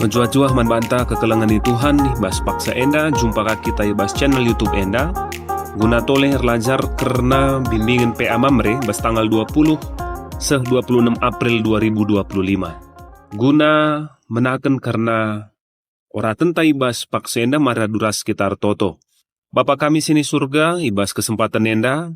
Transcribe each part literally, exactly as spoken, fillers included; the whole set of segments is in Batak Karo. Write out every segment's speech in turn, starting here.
Mejuah-juah man banta kekelengen i Tuhan, i bas paksa enda jumpa ka kita i bas channel YouTube enda, guna tole erlajar kerna bimbingen P A Mamre bas tanggal dua puluh seh dua puluh enem April dua ribu dua puluh lima. Guna menaken kerna oratenta i bas paksa enda, mari radu ras kita ertoto. Bapa kami si ni Surga, i bas kesempaten enda,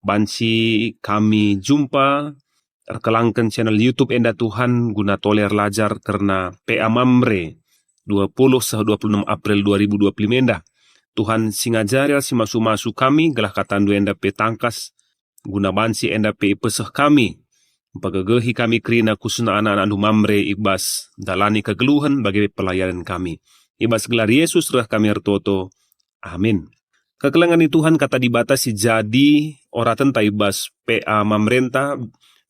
banci kami jumpa erkelangken channel YouTube enda Tuhan guna tole erlajar kerna P A Mamre dua puluh seh dua puluh enem April dua ribu dua puluh lima enda. Tuhan si ngajari ras si masu-masu kami, gelah katandu enda pe tangkas, guna banci enda pe ipeseh kami, mpegegehi kami kerina khususna anak-anakndu Mamre i bas ndalani kegeluhen bage pe pelayanen kami. I bas gelar Yesus reh kami ertoto. Amin. Kekelengen i Tuhan, kata Dibata si jadi oratenta i bas P A Mamrenta,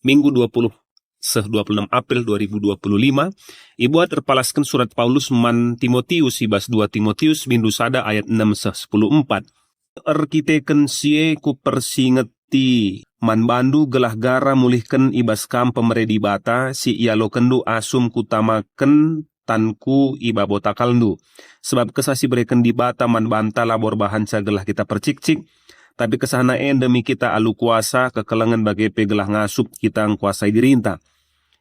Minggu dua puluh seh dua puluh enem April dua ribu dua puluh lima, ibuat erpalasken surat Paulus man Timotius i bas dua Timotius bindu sada ayat enem seh sepuluh empat. Erkiteken si e kupersingeti man bandu gelah gara mulihken i bas kam pemere Dibata si ialokenndu asum kutamaken tanku i babo takalndu. Sebab kesah si ibereken Dibata man banta labo erbahanca gelah kita percikcik, tapi kesahna e ndemi kita alu kuasa kekelengen bage pe gelah ngasup kita ngkuasai dirinta.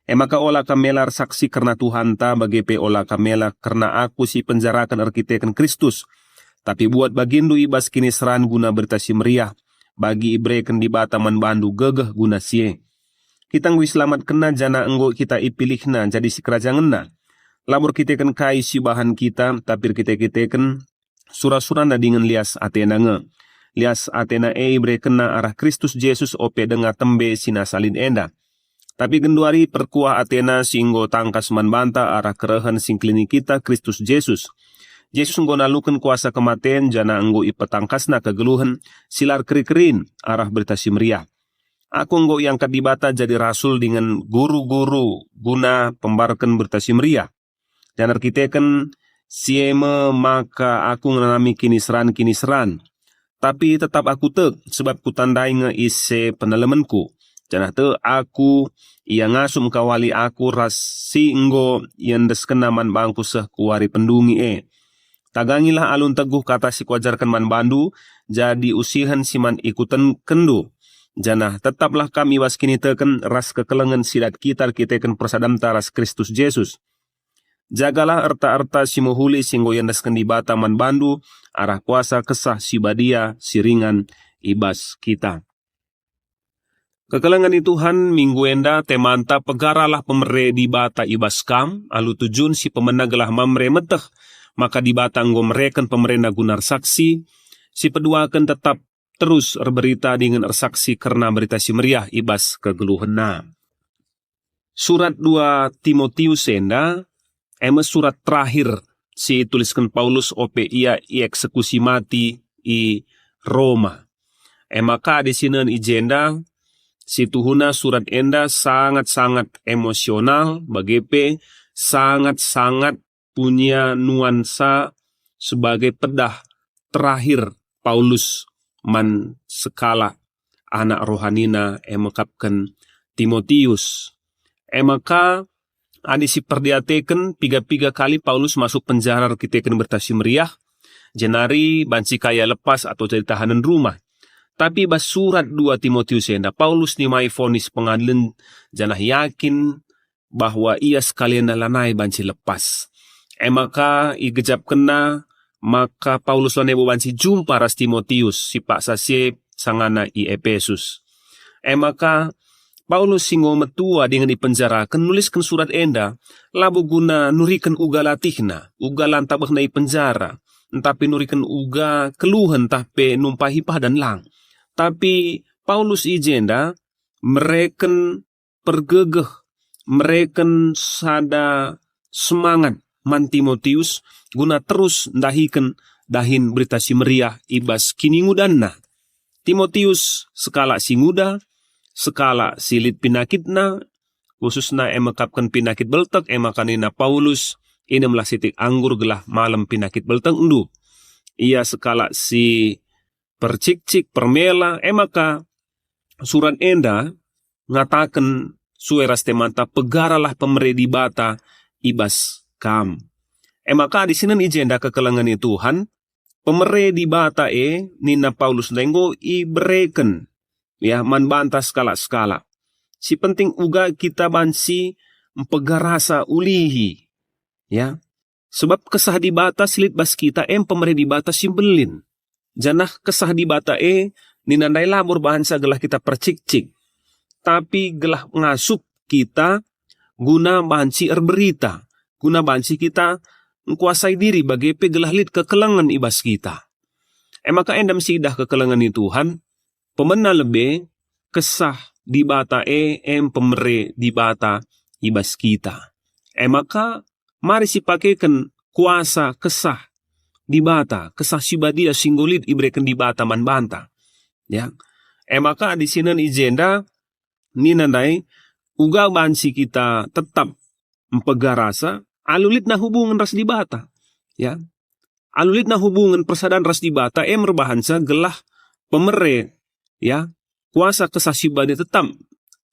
E maka ola kam mela ersaksi kerna Tuhanta, bage pe ola kam mela kerna aku si penjaraken erkiteken Kristus. Tapi buat baginndu i bas kiniseran guna Berita Si Meriah, bagi ibereken Dibata man bandu gegeh guna si e. Kita enggo iselamatkenNa janah enggo kita ipilihNa jadi sikerajangenNa. Labo erkiteken kai si ibahan kita, tapi erkite-kiteken sura-suraNa dingen lias ateNa nge. Lias ateNa e iberekenNa arah Kristus Jesus ope denga tembe si nasa lit enda. Tapi genduari perkuah ateNa si enggo tangkas man banta arah kerehen si ngkelini kita, Kristus Jesus. Jesus enggo naluken kuasa kematen janah enggo ipetangkasNa kegeluhen si la erkeri-kerin arah Berita Si Meriah. Aku enggo iangkat Dibata jadi rasul dingen guru-guru guna pembarken Berita Si Meriah. Janah erkiteken si e me maka aku ngenanami kiniseran-kiniseran. Tapi tetap aku tek, sebab kutandai nge ise penelemenku. Janah tek aku, ia ngasup engkawali aku ras si enggo iendeskenNa man bangku seh ku wari pendungi e. Tagangilah alu nteguh kata si kuajarken man bandu, jadi usihen si man ikutenkenndu. Janah tetaplah kam i bas kiniteken ras kekelengen si dat kita erkiteken persadanta ras Kristus Jesus. Jagalah erta-erta si mehuli si enggo iendesken Dibata man bandu arah kuasa Kesah Si Badia si ringan i bas kita. Kekelengen i Tuhan, minggu enda temanta pegaralah pemere Dibata i bas kam, alu tujun si pemena gelah Mamre meteh maka Dibata enggo mereken pemerena guna ersaksi, si peduaken tetap terus erberita dingen ersaksi kerna Berita Si Meriah i bas kegeluhenna. Surat dua Timotius enda, e me surat terakhir si itulisken Paulus ope ia ieksekusi mati i Roma. E maka adi sinen i jenda, situhuna surat enda sangat-sangat emosional, bage pe sangat-sangat punya nuansa sebagai pedah terakhir Paulus man sekalak anak rohanina, e mekapken Timotius. E maka, adi siperdiateken, piga-piga kali Paulus masuk penjara erkiteken Berita Si Meriah, jenari banci ka ia lepas atau jadi tahanen rumah. Tapi bas surat dua Timotius enda, Paulus nimai vonis pengadilen janah yakin bahwa ia sekalina lanai banci lepas. E maka igejapkenna maka Paulus lanai bo banci jumpa ras Timotius si paksa si e sangana i Epesus. E maka Paulus si enggo metua dingen ipenjaraken nulisken surat enda labo guna nuriken uga latihna, uga la ntabehna i penjara, ntah pe nuriken uga keluhen ntah pe numpahi padan, lang. Tapi Paulus i jenda mereken pergegeh, mereken sada semangat man Timotius guna terus ndahiken dahin Berita Si Meriah i bas kiningudanna. Timotius sekalak si nguda, sekalak si lit pinakitna, khususna e mekapken pinakit beltek, e maka nina Paulus, "Inemlah sitik anggur gelah malem pinakit beltekndu." Ia sekalak si percikcik, permela, e maka surat enda ngataken sue ras temanta, "Pegaralah pemere Dibata i bas kam." E maka adi sinen i jenda kekelengen ni Tuhan, pemere Dibata e, nina Paulus ndai enggo ibereken, ya, man banta sekalak-sekalak. Si penting uga kita banci mpega rasa ulihi, ya. Sebab Kesah Dibata si lit bas kita e pemere Dibata si mbelin. Janah Kesah Dibata e nina ndai labo erbahanca gelah kita percikcik, tapi gelah ngasup kita guna banci erberita, guna banci kita ngkuasai diri bage pe gelah lit kekelengen i bas kita. E maka enda me si idah kekelengen ni Tuhan, pemena lebe Kesah Dibata e em pemere Dibata i bas kita. E maka mari sipakeken kuasa Kesah Dibata, Kesah Si Badia si enggo lit ibereken Dibata man banta. Ya. E maka adi sinen i jenda nina ndai, uga banci kita tetap mpega rasa alu litna hubungen ras Dibata. Ya. Alu litna hubungen persadan ras Dibata e merbahanca gelah pemere, ya, kuasa Kesah Si Badia tetap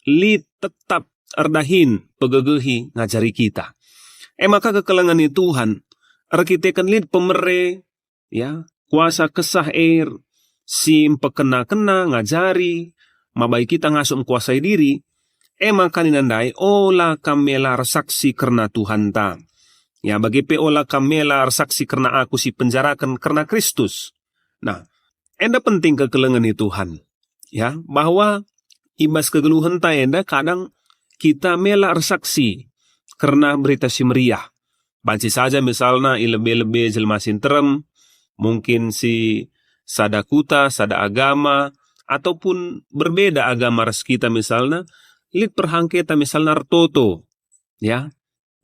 lit, tetap erdahin pegegehi ngajari kita. E maka kekelengen ni Tuhan, erkiteken lit pemere, ya, kuasa Kesah e si mpekena-kena ngajari, mabai kita ngasup kuasai diri, e maka nina ndai, ola kam mela ersaksi kerna Tuhanta. Ya, bage pe ola kam mela ersaksi kerna aku si penjaraken kerna Kristus. Nah, enda penting kekelengen ni Tuhan. Ya, bahwa i bas kegeluhenta enda kadang kita mela ersaksi kerna Berita Si Meriah. Banci saja misalna i lebe-lebe jelma si nterem, mungkin si sada kuta, sada agama, ataupun berbeda agama ras kita misalna, lit perhangketa misalna ertoto, ya,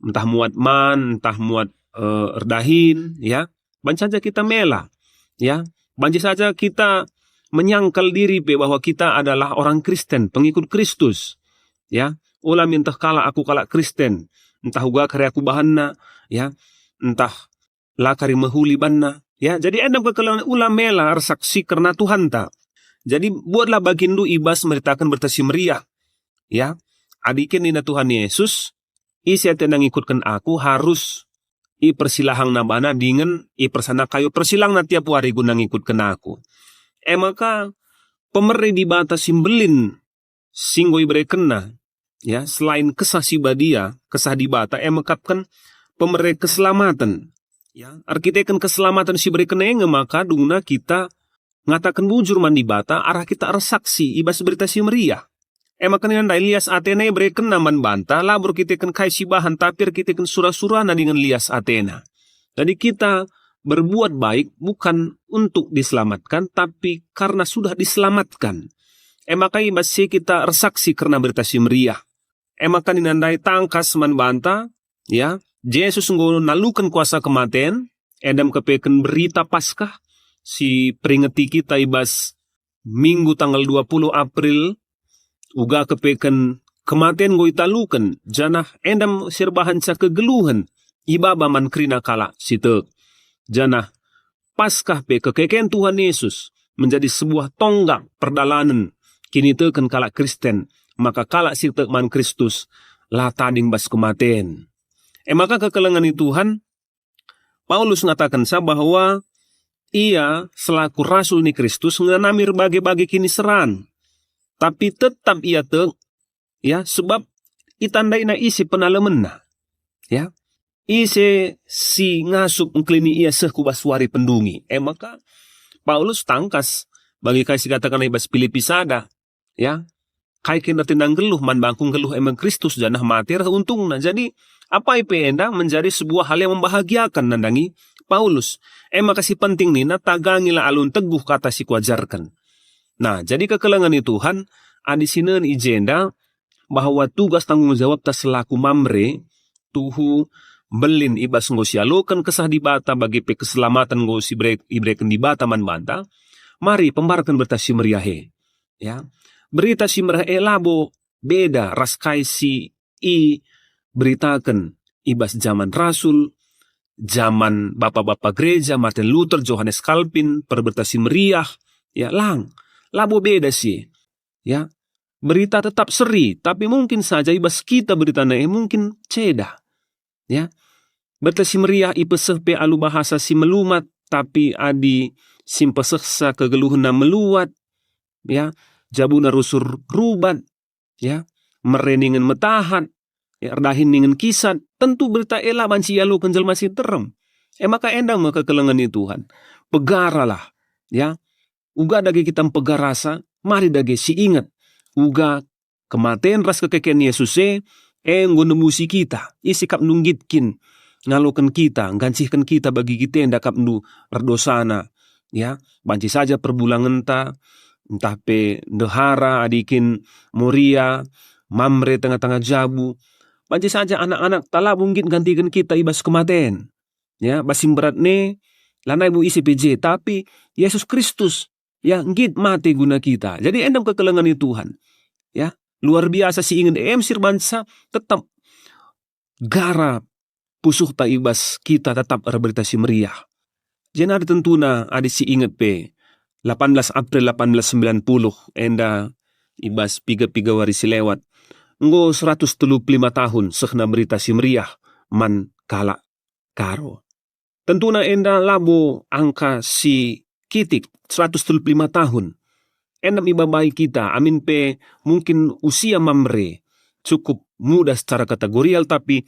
ntah muat man, ntah muat, eh, erdahin, ya, banci saja kita mela, ya, banci saja kita menyangkal diri pe bahwa kita adalah orang Kristen, pengikut Kristus, ya, ula minteh kalak aku kalak Kristen, ntah uga kari aku bahanna, ya, ntah la kari mehuli banna, ya. Jadi enda kekelengen ula mela ersaksi kerna Tuhanta. Jadi buatlah baginndu i bas meritaken Berita Si Meriah, ya. Adi kin nina Tuhan Yesus, ise atena ngikutken aku harus ipersilahangna bana dingen ipersana kayu persilangna tiap wari guna ngikutken aku. E maka pemere Dibata si mbelin si enggo iberekenNa, ya, selain Kesah Si Badia, Kesah Dibata, e mekapken pemere keselamaten. Ya, erkiteken keselamaten si iberekenNa e nge maka dungna kita ngataken bujur man Dibata arah kita ersaksi i bas Berita Si Meriah. E maka nina ndai lias ateNa iberekenNa man banta, labo erkiteken kai si bahan, tapi erkiteken sura-suraNa dingen lias ateNa. Jadi kita berbuat baik bukan untuk diselamatkan, tapi karena sudah diselamatkan. E maka i bas si kita ersaksi kerna Berita Si Meriah. E maka nina ndai tangkas man banta, ya, Jesus enggo naluken kuasa kematen, enda me kepeken berita Paskah si peringeti kita i bas Minggu tanggal dua puluh April, uga kepeken kematen enggo italuken, janah enda me si erbahanca kegeluhen ibaba man kerina kalak si tek. Janah Paskah pe kekeken Tuhan Yesus menjadi sebuah tonggak perdalanen kiniteken kalak Kristen, maka kalak si tek man Kristus la tading bas kematen. E maka kekelengen ni Tuhan, Paulus ngatakenca bahwa ia selaku rasul ni Kristus ngenanami erbage-bage kiniseran, tapi tetap ia tek, ya, sebab itandaina ise penalemenna, ya, ise si ngasup engkelini ia seh ku bas wari pendungi. E maka Paulus tangkas bagi kai si katakenna i bas Pilipi sada, ya, kai kin ertina nggeluh man bangku? Nggeluh e me Kristus, janah mate reh untungna. Jadi apai pe enda menjadi sebuah hal yang membahagiakan nandangi Paulus. E maka si penting nina, tagangilah alu nteguh kata si kuajarken. Nah, jadi kekelengen ni Tuhan, adi sinen i jenda bahwa tugas tanggung jawabta selaku mamre tuhu mbelin i bas enggo sialoken Kesah Dibata, bage pe keselamaten enggo sibere-, ibereken Dibata man banta, mari pembarken Berita Si Meriah e. Ya. Berita Si Meriah e labo beda ras kai si iberitaken i bas jaman rasul, jaman bapa-bapa gereja, Martin Luther, Johannes Calvin, perberita si meriah, ya, lang. Labo beda si, ya. Berita tetap seri, tapi mungkin saja i bas kita beritana e mungkin ceda, ya. Berita Si Meriah ipeseh pe alu bahasa si melumat, tapi adi si mpesehsa kegeluhenna meluat, ya, jabuna rusur rubat, ya, mere ningen metahat, ya, erdahin ningen kisat, tentu berita e la banci ialoken jelma si nterem. E maka enda me kekelengen ni Tuhan. Pegaralah, ya, uga dage kita mpegarasa, mari dage si inget, uga kematen ras kekeken Yesus e, e enggo nebusi kita. Ise kap nunggit kin ngaloken kita, nggancihken kita bagi kita enda kap ndu erdosana, ya, banci saja perbulangenta, ntah pe ndehara adi kin Moria, Mamre tengah-tengah jabu, banci saja anak-anak ta labo nggit nggantiken kita i bas kematen. Ya, bas si mberat ne, lanai bo ise pe je, tapi Yesus Kristus, ya, nggit mate guna kita. Jadi enda me kekelengen ni Tuhan. Ya, luar biasa si inget em si erbansa tetap gara pusuhta i bas kita tetap erberita si meriah. Jenari tentuna adi si inget pe, delapan belas April delapan belas sembilan puluh enda i bas piga-piga wari si lewat, enggo seratus telu puluh lima tahun sehna berita si meriah man kalak Karo. Tentuna enda labo angka si kitik, seratus telu puluh lima tahun. Enda me ibabai kita, amin pe mungkin usia Mamre cukup muda secara kategorial, tapi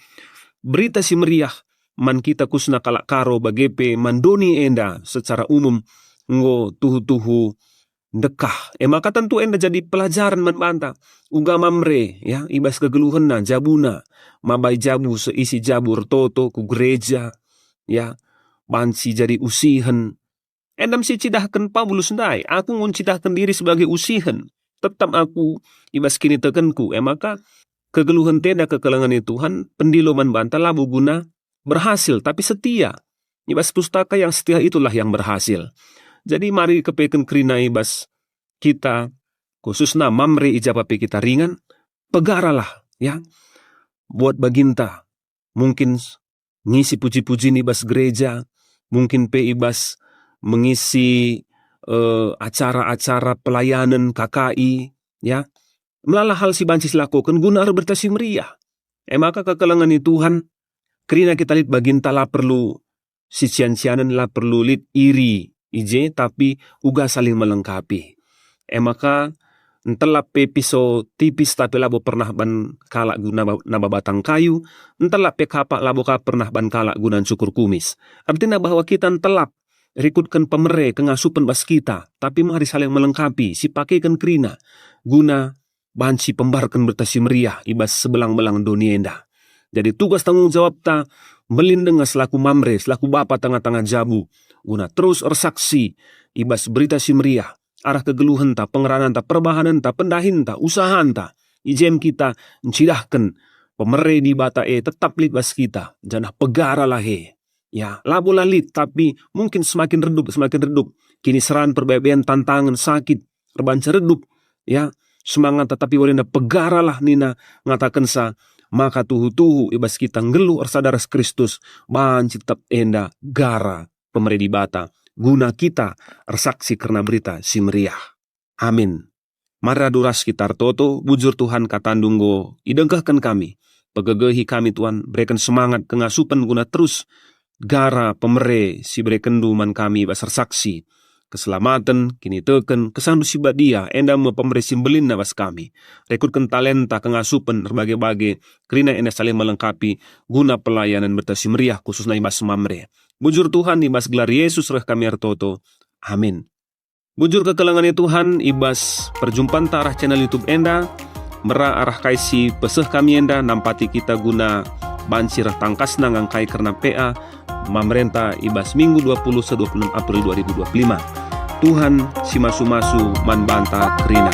berita si meriah man kita khususna kalak Karo bage pe man doni enda secara umum enggo tuhu-tuhu ndekah. E maka tentu enda jadi pelajaren man banta. Uga Mamre, ya, i bas kegeluhenna, jabuna, mabai jabu seisi jabu ertoto ku gereja, ya, banci jadi usihen. Enda me si cidahken Paulus ndai, "Aku enggo ncidahken diri sebagai usihen. Tetap aku i bas kinitekenku." E maka kegeluhenta enda kekelengen ni Tuhan, pendilo man banta labo guna berhasil, tapi setia. I bas pustaka yang setia itulah yang berhasil. Jadi mari kepeken kerina i bas kita, khususna Mamre i ja pe kita ringan, pegaralah, ya. Buat baginta, mungkin s-, ngisi puji-pujin i bas gereja, mungkin pe i bas mengisi, eh, acara-acara pelayanan K K I, ya. Melala hal si banci silakoken guna erberita si meriah. E maka kekelengen ni Tuhan, kerina kita lit baginta la perlu sician-cianen, la perlu lit iri i je, tapi uga saling melengkapi. E maka, ntelap pe piso tipis tapi labo pernah ban kalak guna ba-, naba batang kayu, ntelap pe kapak labo ka pernah ban kalak guna ncukur kumis. Ertina bahwa kita ntelap rikutken pemere kengasupen bas kita, tapi mari saling melengkapi, sipakeken kerina guna banci pembarken Berita Si Meriah i bas sebelang-belang doni enda. Jadi tugas tanggung jawabta mbelin denga selaku Mamre, selaku bapa tengah-tengah jabu, guna terus ersaksi i bas Berita Si Meriah, arah kegeluhenta, pengerananta, perbahanenta, pendahinta, usahanta. I je me kita ncidahken pemere Dibata e tetap lit bas kita, janah pegaralah e. Ya, labolah lit, tapi mungkin semakin redup, semakin redup. Kiniseran, perbeben, tantangen, sakit, erbanca redup, ya, semangat, tetapi wari enda pegaralah nina ngatakensa, maka tuhu-tuhu i bas kita nggeluh ersada ras Kristus, banci tetap enda gara pemere Dibata, guna kita ersaksi kerna Berita Si Meriah. Amin. Mari radu ras kita ertoto, bujur Tuhan, kataNdu enggo idengkehken kami. Pegegehi kami, Tuhan, bereken semangat kengasupen guna terus gara pemere si berekenNdu man kami i bas ersaksi. Keselamaten, kiniteken, kesahNdu si badia, enda me pemere si mbelinna bas kami. Rikutken talenta, kengasupen, erbage-bage, kerina enda saling melengkapi guna pelayanan Berita Si Meriah, khususna i bas Mamre. Bujur Tuhan, i bas gelar Yesus reh kami ertoto. Amin. Bujur kekelengen Tuhan, i bas perjumpanta arah channel YouTube enda, mera arah kai si peseh kami enda nampati kita guna banci reh tangkasna ngangkai kerna P A Mamrenta i bas Minggu dua puluh seh dua puluh enam April dua ribu dua puluh lima. Tuhan si masu-masu man banta kerina.